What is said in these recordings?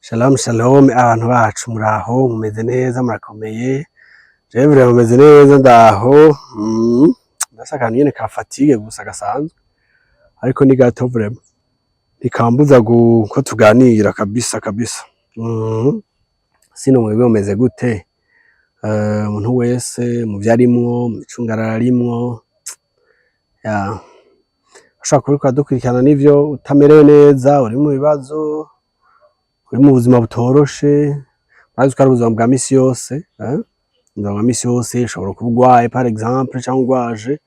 Shalom shalom, abantu bacu, muraho, mumeze neza, murakomeye? Jewe vraiment meze neza, ndaho. Ndafise akantu nyene ka fatigue gusa gasanzwe, ariko ni gato vraiment, ntikambuza ko tuganira kabisa kabisa. Sino mwebwe mumeze gute? Umuntu wese muvyo arimwo, mu micungararo arimwo, ya ushobora kuba uriko uradukurikirana n'ivyo utamerewe neza, uri mu bibazo, uri mu buzima butoroshe. Murazi ko ari ubuzima bwa misi yose, eh? Ubuzima bwa misi yose, ushobora kuba urwaye par exemple canke urwaje.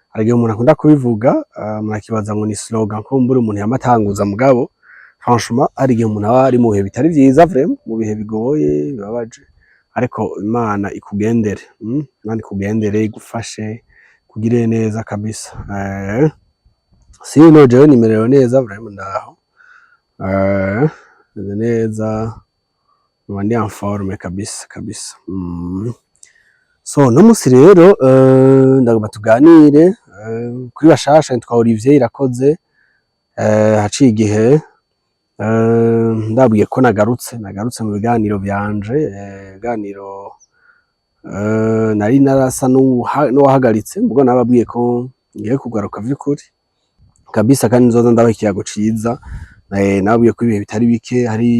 Hari igihe umuntu akunda kubivuga, umuntu akibaza ngo ni slogan kumbure umuntu yama atanguza, mugabo franchement hari igihe umuntu aba ari mu bihe bitari vyiza vraiment, mu bihe bigoye, bibabaje, ariko Imana ikugendere, Imana ikugendere, igufashe, ikugirire neza kabisa. Sino jewe nimerewe neza vraiment, ndaho, meze neza, nkaba ndi en forme kabisa kabisa. So uno musi rero ndagomba tuganire kuri bashasha. Nitwa Olivier Irakoze. Haciye igihe ndabwiye ko nagarutse mu biganiro vyanje, ibiganiro nari narasa n'uwahagaritse, mugo nababwiye ko ngiye kugaruka vy'ukuri kabisa, kandi nzoza ndabaha ikiyago ciza. Nababwiye ko ibihe bitari bike hari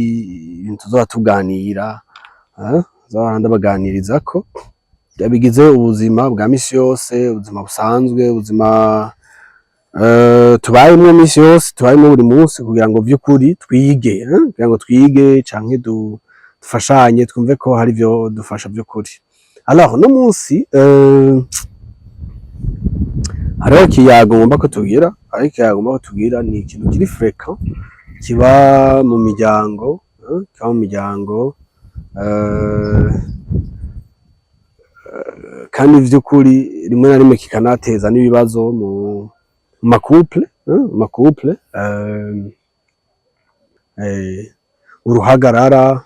ibintu tuzoba tuganira, nzoba ndabaganirizako bigize ubuzima bwa misi yose, ubuzima busanzwe, ubuzima tubayemwo misi yose, tubayemwo buri munsi, kugira ngo vy'ukuri twige, kugira ngo twige canke dufashanye, twumve ko hari ivyo dufasha vy'ukuri. Alors uno munsi hariho ikiyago ngomba ko tugira, hariho ikiyago ngomba ko tugira. Ni ikintu kiri fréquent, kiba mu miryango, kiba mu miryango, kandi vy'ukuri rimwe na rimwe kikanateza n'ibibazo mu ma couple, mu ma couple, uruhagarara,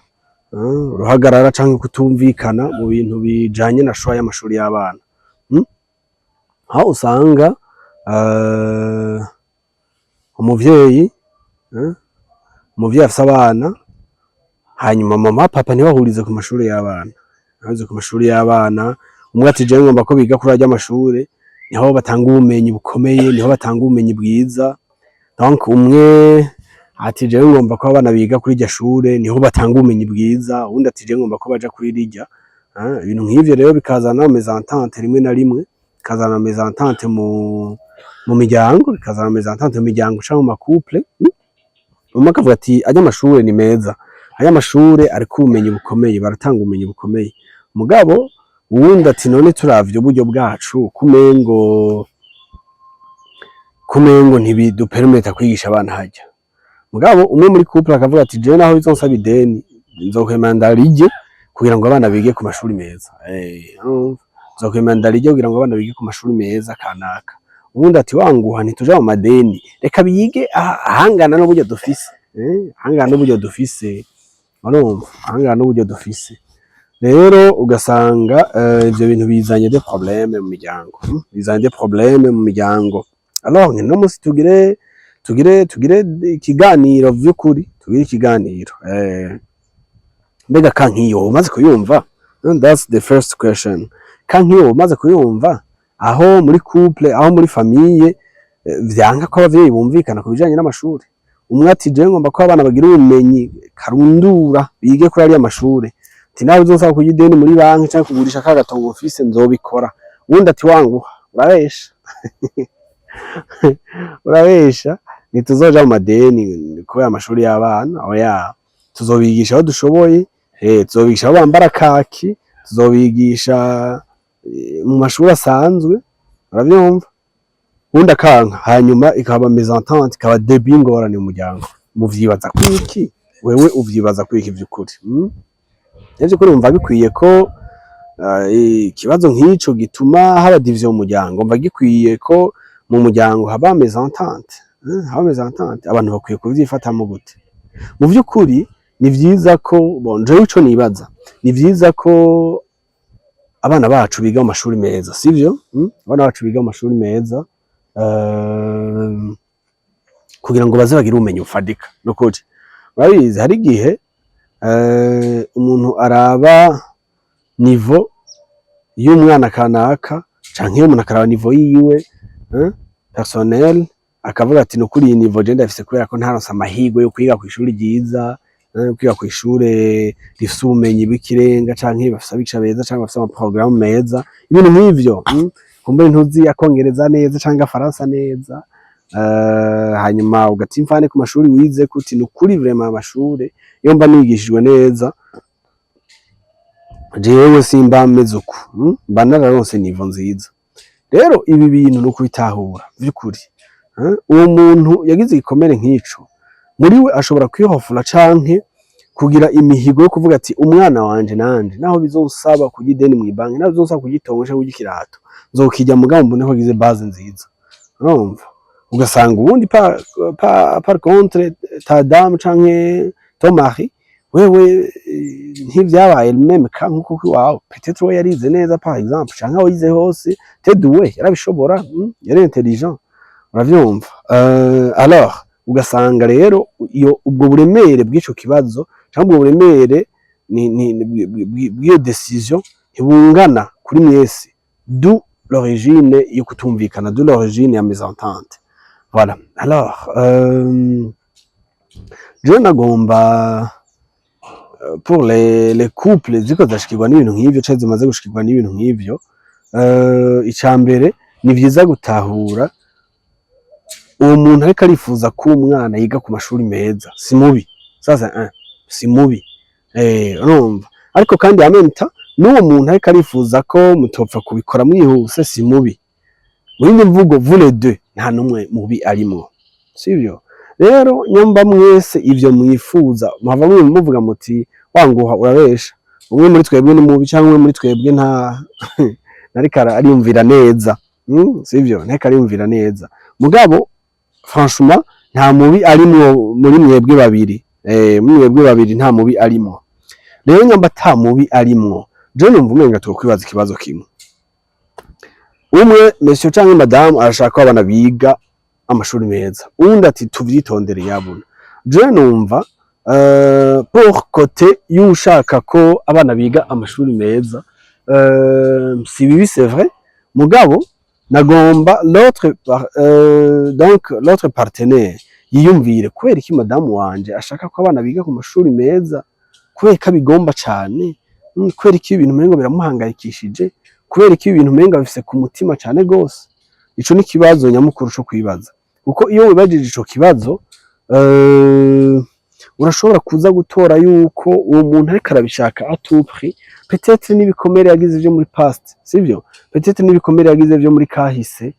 uruhagarara canke kutumvikana mu bintu bijanye na choix y'amashuri y'abana, aho usanga umuvyeyi afise abana, hanyuma mama, papa ntibahurize ku mashuri y'abana, ntibahurize ku mashuri y'abana. Umwe ati: "Jewe ngomba ko biga kuri arya mashure, niho batanga ubumenyi bukomeye, niho batanga ubumenyi bwiza." Donc umwe ati: "Jewe ngomba ko abana biga kuri irya shure, niho batanga ubumenyi bwiza." Uwundi ati: "Jewe ngomba ko baja kuri rirya." Ibintu nk'ivyo rero bikazana mésentente rimwe na rimwe, bikazana mésentente mu miryango, bikazana mésentente mu miryango canke mu ma couple. Umwe akavuga ati: "Arya mashure ni meza, arya mashure ariko ubumenyi bukomeye, baratanga ubumenyi bukomeye." Mugabo uwundi ati: "None turavye uburyo bwacu, kumengo ntibidupermeta kwigisha abana harya." Mugabo umwe muri couple akavuga ati: "Jewe naho bizonsaba ideni, nzokwemera ndarirye kugira ngo abana bige ku mashuri meza, urumva? Nzokwemera ndarirye kugira ngo abana bige ku mashuri meza kanaka." Uwundi ati: "Wanguha, ntituja mu madeni, reka bige ahangana n'uburyo dufise, ahangana n'uburyo dufise." Urumva, ahangana n'uburyo dufise. Rero ugasanga ivyo bintu bizanye des problèmes mu miryango, bizanye des problèmes mu miryango. Alors uno musi tugire ikiganiro vy'ukuri, tugire ikiganiro. Mbega ka nk'iyo umaze kuyumva? That's the first question. Ka nk'iyo umaze kuyumva, aho muri couple, aho muri famille, vyanka ko abavyeyi bumvikana ku bijanye n'amashuri? Umwe ati: "Jewe ngomba ko abana bagira ubumenyi karundura, bige kuri ariya mashure," ati: "Nawe uzonsaba kurya ideni muri banki canke kugurisha ka gatongo mfise, nzobikora." Uwundi ati: "Wanguha, urabesha, urabesha, ntituzoja mu madeni kubera amashuri y'abana, oya, tuzobigisha aho dushoboye, tuzobigisha aho bambara kaki, tuzobigisha mu mashuri asanzwe." Uravyumva? Uwundi akanka, hanyuma ikaba mésentente, ikaba début y'ingorane mu muryango. Muvyibaza kwiki? Wewe uvyibaza kwiki vy'ukuri? Vy'ukuri wumva bikwiye ko ikibazo nk'ico gituma haba division mu muryango, wumva gikwiye ko mu muryango haba mésentente, haba mésentente? Abantu bakwiye kuvyifatamwo gute? Mu vy'ukuri ni vyiza ko, bon, jewe ico nibaza, ni vyiza ko abana bacu biga mu mashuri meza, sivyo? Abana bacu biga mu mashuri meza, kugira ngo baze bagire ubumenyi bufadika. Nukuri urabizi, hari igihe Umuntu araba niveau y'umwana kanaka canke umuntu akaraba niveau yiwe, personnel, akavuga ati: "Nukuri iyi niveau je ndafise kubera ko ntaronse amahirwe yo kwiga kw'ishuri ryiza, kwiga kw'ishure rifise ubumenyi bw'ikirenga, canke bafise abigisha beza, canke bafise ama programme meza", ibintu nk'ivyo. Kumbure ntuzi akongereza neza canke agafaransa neza, hanyuma ugata imfane ku mashuri wizeko, uti: "Nukuri vraiment amashure iyo mba nigishijwe neza, jewe simba meze uku, mba nararonse niveau nziza." Rero ibi bintu ni ukubitahura vy'ukuri. Uwo muntu yagize igikomere nk'ico, muri we ashobora kwihofura canke kugira imihigo yo kuvuga ati: "Umwana wanje nanje, naho bizonsaba kurya ideni mw'ibanki, naho bizonsaba kurya itongo canke kurya ikirato, nzokirya, mugabo mbone ko agize base nziza." Urumva, ugasanga uwundi par contre, ta dame canke ton mari, wewe ntivyabaye même cas nkuko iwawe. Peut-être we yarize neza, par exemple, canke aho yize hose, t'es doué, yarabishobora, yari intelligent, uravyumva. Alors ugasanga rero iyo ubwo buremere bw'ico kibazo canke ubwo buremere ni bw'iyo décision ntibungana kuri mwese, d'où l'origine yo kutumvikana, d'où l'origine ya mésentente. Voilà. Alors jewe nagomba pour les couples ziriko zirashikirwa n'ibintu nk'ivyo canke zimaze gushikirwa n'ibintu nk'ivyo, ica mbere ni vyiza gutahura uwo muntu ariko arifuza ko umwana yiga ku mashuri meza si mubi. Sasa si mubi, urumva. Ariko kandi en même temps, n'uwo muntu ariko arifuza ko mutopfa kubikora mwihuse si mubi. Mu yindi mvugo, vous les deux, nta n'umwe mubi arimwo, sivyo? Rero nyamba mwese ivyo mwifuza, muhava muvuga muti: "Wanguha urabesha, umwe muri twebwe ni mubi, cyangwa umwe muri twebwe nta nariko ariyumvira neza." Sivyo? Ntariko ariyumvira neza. Mugabo franchement nta mubi arimwo muri mwebwe babiri, muri mwebwe babiri nta mubi arimwo. Rero nyamba ata mubi arimwo, je numva umenga twokwibaza ikibazo kimwe. Umwe, monsieur canke madame, arashaka ko abana biga amashuri meza, uwundi ati: "Tuvyitondere yabona." Je numva pour côté y'ushaka ko abana biga amashuri meza, si bibi, c'est vrai. Mugabo nagomba donc l'autre partenaire yiyumvire: kubera iki madamu wanje ashaka ko abana biga ku mashuri meza? Kubera ko abigomba cane? Kubera iki ibintu umengo biramuhangayikishije? Kubera iki ibintu umengo bifise ku mutima cane gose? Ico ni ikibazo nyamukuru co kwibaza, kuko iyo wibajije ico kibazo, urashobora kuza gutora yuko uwo muntu ariko arabishaka à tout prix, peut-être n'ibikomere yagize vyo muri past, sivyo? Peut-être n'ibikomere yagize vyo muri kahise,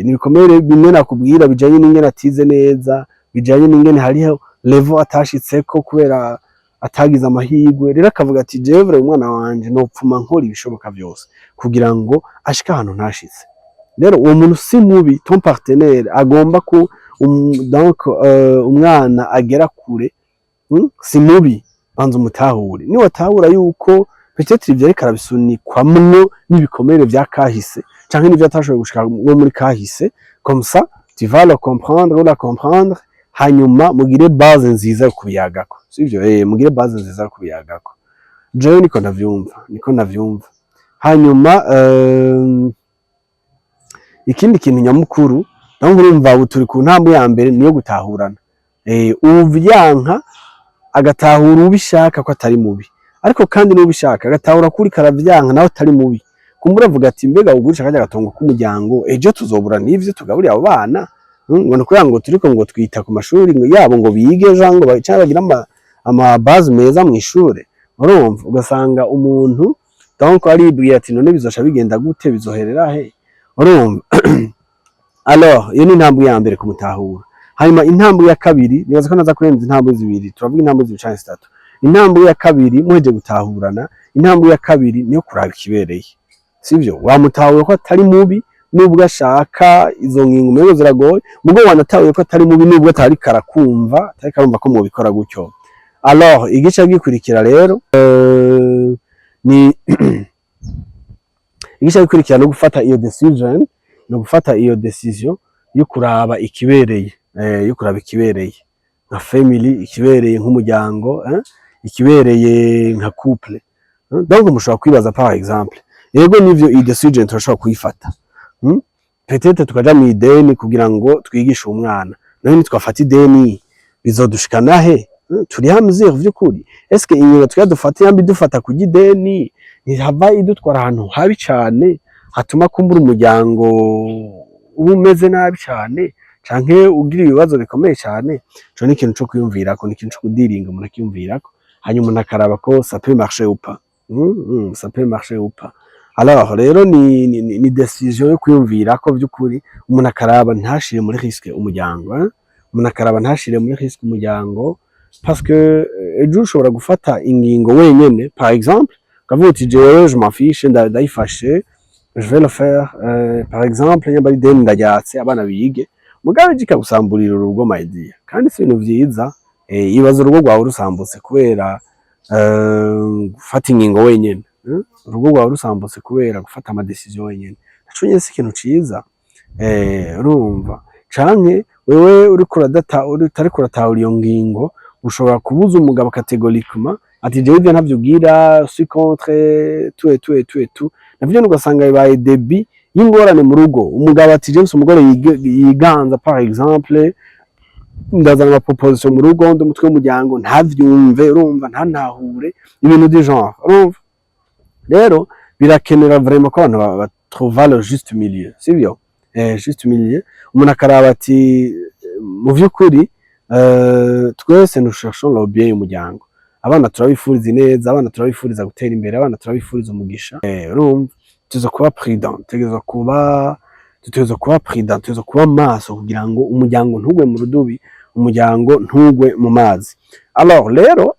n'ibikomere bimwe nakubwira bijanye n'ingene atize neza, bijanye n'ingene hariho level atashitseko kubera atagize amahirwe. Rero akavuga ati: "Jewe vraiment umwana wanje nopfuma nkora ibishoboka vyose kugira ngo ashike ahantu ntashitse." Rero uwo muntu si mubi. Ton partenaire agomba ko donc umwana agera kure, si mubi. Banza umutahure. Niwatahura yuko peut-être ivyo ariko arabisunikwamwo n'ibikomere vya kahise canke n'ivyo atashoboye gushika nko muri kahise, comme ça tu vas le comprendre ou la comprendre, hanyuma mugire base nziza yo kubiyagako, sivyo? Mugire base nziza yo kubiyagako. Jewe niko ndavyumva, niko ndavyumva. Hanyuma ikindi kintu nyamukuru, donc urumva ubu turi ku ntambwe ya mbere, niyo gutahurana. Uwuvyanka agatahura ubishaka ko atari mubi, ariko kandi n'ubishaka agatahura ko uriko aravyanka nawe atari mubi. Kumbura avuga ati: "Mbega ugurisha karya gatongo k'umuryango, ejo tuzobura n'ivyo tugaburira abo bana?" Ngo ni ukuvuga ngo turiko ngo twita ku mashuri ngo yabo ngo bige ejo ngo canke bagire ama base meza mw'ishure. Urumva, ugasanga umuntu donc aribwiye ati: "None bizoca bigenda gute? Bizoherera he?" Urumva? Alors iyo ni intambwe ya mbere, kumutahura. Hanyuma intambwe ya kabiri, nibaza ko naza kurenza intambwe zibiri, turavuga intambwe zibiri canke zitatu. Intambwe ya kabiri, muheje gutahurana, intambwe ya kabiri niyo kuraba ikibereye, sivyo? Wamutahuye ko atari mubi nubwo ashaka izo ngingo umengo ziragoye, mugo wanatahuye ko atari mubi nubwo atariko arakumva, atariko arumva ko mubikora gutyo. Alors igice gikurikira rero, ni igice gikurikira no gufata iyo décision, no gufata iyo décision yo kuraba ikibereye, yo kuraba ikibereye nka family, ikibereye nk'umuryango, ikibereye nka couple. Donc mushobora kwibaza, par exemple, yego nivyo, iyi décision turashobora kuyifata. Peut-être tukaja mu ideni kugira ngo twigishe umwana. None nitwafata ideni bizodushikana he? Turi hamwe vy'ukuri? Eske ingingo twiga dufata yambi dufata kurya ideni ntihava idutwara ahantu habi cane, hatuma kumbura umuryango uba umeze nabi cane canke ugira ibibazo bikomeye cane? Ico ni ikintu co kwiyumvirako, ni ikintu co kudiringa, umuntu akiyumvirako, hanyuma umuntu akaraba ko ça peut marcher ou pas. Ça peut marcher ou pas. Alors rero ni décision yo kwiyumvirako vy'ukuri, umuntu akaraba ntashire muri risque umuryango, hein? Umuntu akaraba ntashire muri risque umuryango, parce que ejo ushobora gufata ingingo wenyene, par exemple ukavuga uti: "Jewe je m'en fiche, ndayifashe, je vais le faire." Par exemple, nyamba ari ideni ndaryatse abana bige, mugabo ejo ikagusamburira urugo, my dear, kandi si ibintu vyiza. Ibaze urugo rwawe rusambutse kubera gufata ingingo wenyene, Urugo rwawe rusambutse kubera gufata ama décision wenyene, naco nyene si ikintu ciza. Urumva, canke wewe uriko uradata, utariko uratahura iyo ngingo, ushobora kubuza umugabo catégoriquement ati: "Jewe ivyo ntavyo ugira, suis contre tout et tout et tout et tout." Navyo ugasanga bibaye début y'ingorane mu rugo. Umugabo ati: "James, umugore yiganza, par exemple, ndazana ama proposition mu rugo, ndi umutwe w'umuryango, ntavyumve." Urumva, ntantahure ibintu du genre. Urumva rero birakenera vraiment ko abantu batrouva le juste milieu, sivyo? Juste milieu, umuntu akaraba ati: "Mu vy'ukuri, twese nous cherchons le bien y'umuryango. Abana turabifuriza ineza, abana turabifuriza gutera imbere, abana turabifuriza umugisha." Urumva tuza kuba prudent, tutegerezwa kuba prudent, tutegerezwa kuba maso kugira ngo umuryango ntugwe mu rudubi, umuryango ntugwe mu mazi. Alors rero,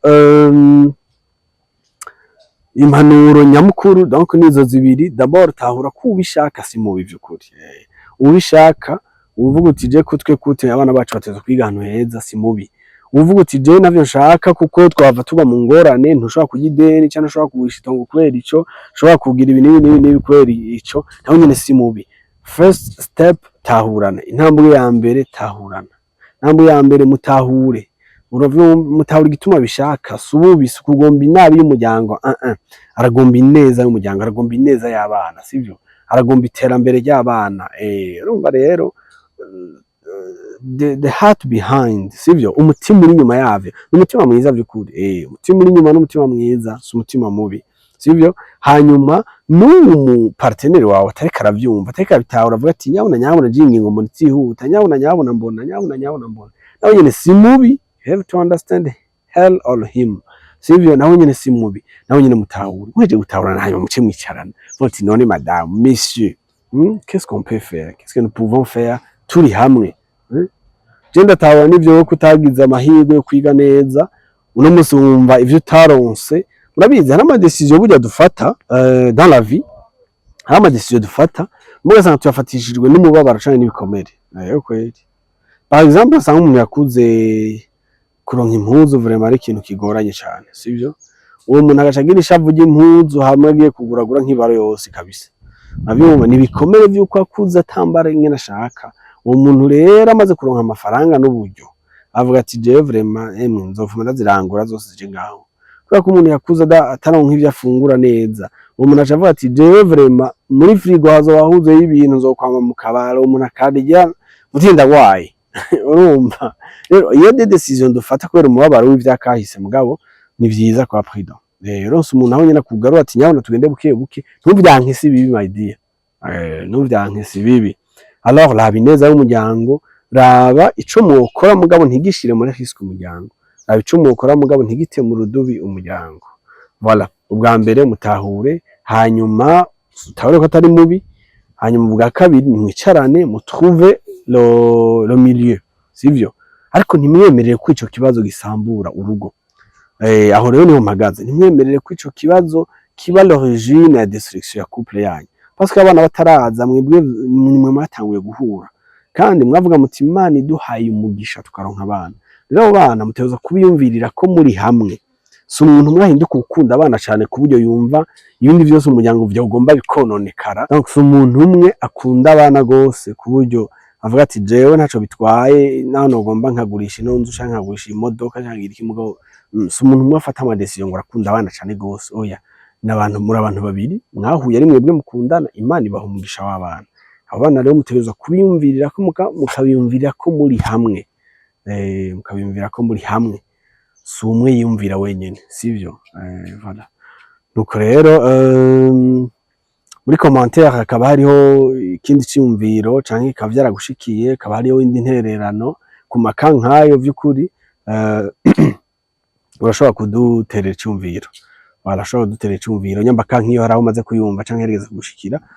impanuro nyamukuru donc nizo zibiri. D'abord, tahura ko ubishaka si mubi vy'ukuri. Ubishaka, uvuga uti: "Je kutwe kute abana bacu bateza kwiga ahantu heza", si mubi. Uvuga uti: "Je navyo nshaka kuko twava tuba mu ngorane", ntushobora kurya ideni cyangwa ntushobora kugurisha itongo kubera ico, ushobora kugira ibi n'ibi n'ibi n'ibi kubera ico, nawe nyene si mubi. First step, tahurana. Intambwe ya mbere, tahurana. Intambwe ya mbere, mutahure. Uravyumva, mutahura igituma bishaka. Si ububi, si ukugomba inabi y'umuryango, uh -uh. Aragomba ineza y'umuryango, aragomba ineza y'abana, sivyo? Aragomba iterambere ry'abana. Urumva rero, the heart behind, sivyo? Umutima uri inyuma yavyo ni umutima mwiza vy'ukuri. Umutima uri inyuma n'umutima mwiza, si umutima mubi, sivyo? Hanyuma n'uwo mu partenaire wawe atariko aravyumva, atariko arabitahura, avuga ati: "Nyabuna, nyabuna, je ingingo mbona itihuta, nyabuna, nyabuna mbona, nyabuna, nyabuna mbona", nawe nyene si mubi. You have to understand her or him, sivyo? Nawe nyene si mubi, nawe nyene mutahure. Muheje gutahurana, hanyuma muce mwicarana, muti: "None madame, monsieur, Qu'est-ce qu'on peut faire? Qu'est-ce que nous pouvons faire turi hamwe? Je ndatahura n'ivyo ko utagize amahirwe yo kwiga neza, uno munsi wumva ivyo utaronse." Urabizi, hari ama décision burya dufata dans la vie, hari ama décision dufata mugasanga tuyafatishijwe n'umubabaro canke n'ibikomere. Kweli, par exemple, usanga umuntu yakuze kuronka impuzu vraiment ari ikintu kigoranye cane, sivyo? Uwo muntu agaca agira ishavu ry'impuzu, hamwe agiye kuguragura nk'ibaro yose kabisa. Uravyumva, ni ibikomere vy'uko akuze atambara ingene ashaka. Uwo muntu rero amaze kuronka amafaranga n'uburyo, avuga ati: "Jewe vraiment, emwe, nzofuma ndazirangura zose zije ngaho." Kubera ko umuntu yakuze ataronka ivyo afungura neza, uwo muntu aca avuga ati: "Jewe vraiment, muri frigo hazoba huzuyeyo ibintu, nzokwama mu kabara." Uwo muntu akarya uti: "Ndagwaye." Urumva rero, iyo des décisions dufata kubera umubabaro w'ivyakahise, mugabo ni vyiza kwa prudent. Uronse umuntu aho nyene akugarura ati: "Nyabuna tugende buke buke", ntuvyanke, si bibi, my dear. Ntuvyanke, si bibi. Alors raba ineza y'umuryango, raba ico mwokora mugabo ntigishire muri risque umuryango, raba ico mwokora mugabo ntigite mu rudubi umuryango. Voilà, ubwa mbere mutahure, hanyuma utahure ko atari mubi, hanyuma ubwa kabiri mwicarane, mutrouve le milieu, sivyo? Ariko ntimwemerere ko ico kibazo gisambura urugo. Aho rero niho mpagaze. Ntimwemerere ko ico kibazo kiba l'origine ya destruction ya couple yanyu, parce que abana bataraza, mwebwe nimwe mwatanguye guhura kandi mwavuga muti: "Imana iduhaye umugisha tukaronka abana." Rero abo bana mutegerezwa kubiyumvirira ko muri hamwe. Si umuntu umwe ahinduka gukunda abana cane ku buryo yumva ibindi vyose umuryango vyogomba bikononekara. Donc si umuntu umwe akunda abana gose ku buryo Avuga ati: "Jewe ntaco bitwaye naho nogomba nkagurisha ino nzu canke nkagurisha imodoka canke nkagira iki." Mugabo si umuntu umwe afata ama décision ngo arakunda abana cane gose, oya. N'abantu, muri abantu babiri mwahuye ari mwebwe mukundana, Imana ibaha umugisha w'abana. Abo bana rero mutegerezwa kubiyumvirirako, mukabiyumvirako muri hamwe, mukabiyumvirako muri hamwe. Si umwe yiyumvira wenyene, sivyo? Voilà. Nuko rero muri commentaire hakaba hariho ikindi ciyumviro canke bikaba vyaragushikiye, hakaba hariho indi ntererano ku maka nkayo, vy'ukuri urashobora kuduterera iciyumviro. Barashobora kuduterera iciyumviro nyamba ka nk'iyo hari aho umaze kuyumva canke yarigeze kugushikira.